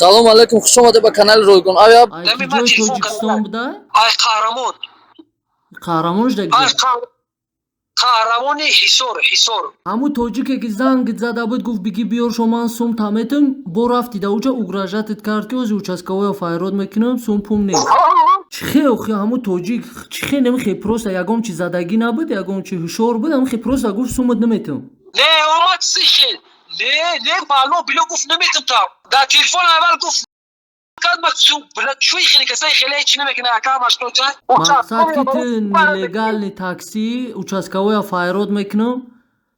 Салому алайкум, хуш омадед ба канали Ройгон Авиа. Ай Дами ман киҷои телефон Тоҷикистон кардам. буда? Ай Қаҳрамон. Қаҳрамонш да Ай киҷо? Қаҳрамони Ҳисор, Ҳисор. Ҳамун тоҷике, ки занг зада буд, гуфт: «Биги, биёр шо, ман сум таметам», бо рафти да уҷа угрожать ат кард, ки ози участковой о файрод мекунам, сум пум нест. Чӣ хе охи, ҳамун тоҷик чӣ хе немихе, просто ягон чи задагӣ набуд, ягон чи ҳушёр буд, ҳамихе просто гуфт: «Сумат наметам»? Не, омад сихел. Не, не, маълум било гуфт: «Наметам». Там дар телефон аввал гуфт кард, ма чӯи хеле касаи хеле ҳеч намекунад, ака машто. Мақсад, ки ту нелегальный такси, участковой я файрод мекунам,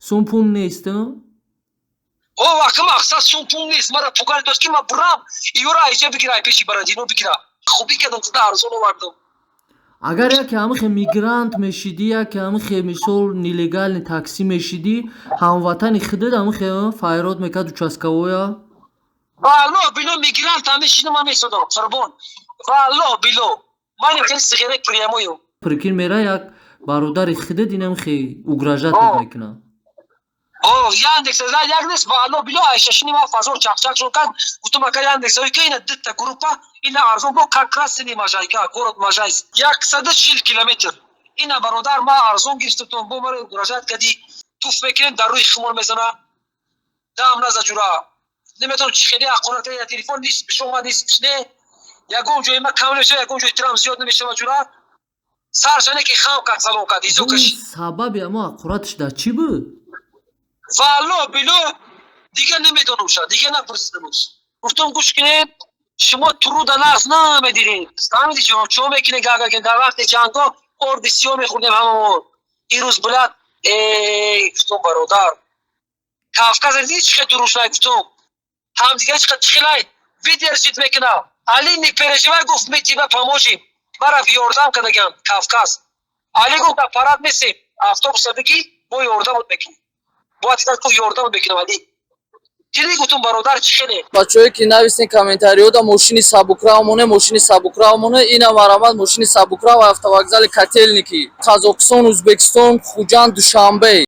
сум пум нест? О, ака, мақсад сум пум нест, мара пугани дошт, ки ма бурам иёра айҷа бигира, ай пеши барадино бигира. Хубӣ кардам, туда арзон овардам. Агар яке ҳамихе мигрант мешидӣ, яке ҳамихе, мисол, нелегальный такси мешидӣ, ҳамватани худат ҳамихе файрод мекард участковой я? Валлоҳ било, мигрант ҳамешинам, ма месодам, қурбон, валлоҳ било, ман хеле сиғерек прямой ю. Прикинь, мера як бародари худат инамихе угрожать ат мекунад. О, Яндекс як нест, валлоҳ било, айшашини ма фазор чақчақ шуд кард. Гуфтам: «Ака, Яндекс ки ина дитта группа, ина арзон бо, как раз сини Можайка, город Можайск, 140 километр. Ина, бародар, ма арзон гирифтатон, бо мара угрожать кардӣ, туф мекунем, дар рӯи химор мезана, дам наза, ҷура, наметавонам чӣ хеле ҳақорат я телефон нист, бишома нист, не, ягон ҷои ма кам намешава, ягон ҷои тирам зиёд намешава, ҷура». Саршане ки хам кард, салом кард, изо кашид. Сабаби ҳамо ҳақораташ дар чӣ буд? Валло било, дига намедонам ша, дига напурсидамш. Гуфтам: «Гӯш кунед, шумо труда нағз намедидед, фаҳмиди ҷон, чо мекунед? Гага дар вақти ҷанго орди сиёҳ мехӯрдем ҳамамо, ирӯз билад». Э, гуфтам: «Бародар, Кавказа диди, чӣ хел дурушай?» Гуфтам: «Ҳамдига чӣ хелай выдержит мекунам». Али: «Не переживай, — гуфт, — мы тебя поможем». Мара ёрдам кардагам Кавказ. Али гуфт: «Дар парад нестем, автобуса бигӣ, мо ёрдамот мекунем». Бояд гуфт: «Ёрдамот мекунам». Али дидӣ, гуфтум: «Бародар, чӣ хеле». Бачаҳое, ки нависен комментариёда: «Мошини сабукрав моне, мошини сабукрав моне», ина марамад, мошини сабукрав, автовокзали Котельники, Қазоқистон, Ӯзбекистон, Хуҷанд, Душанбе.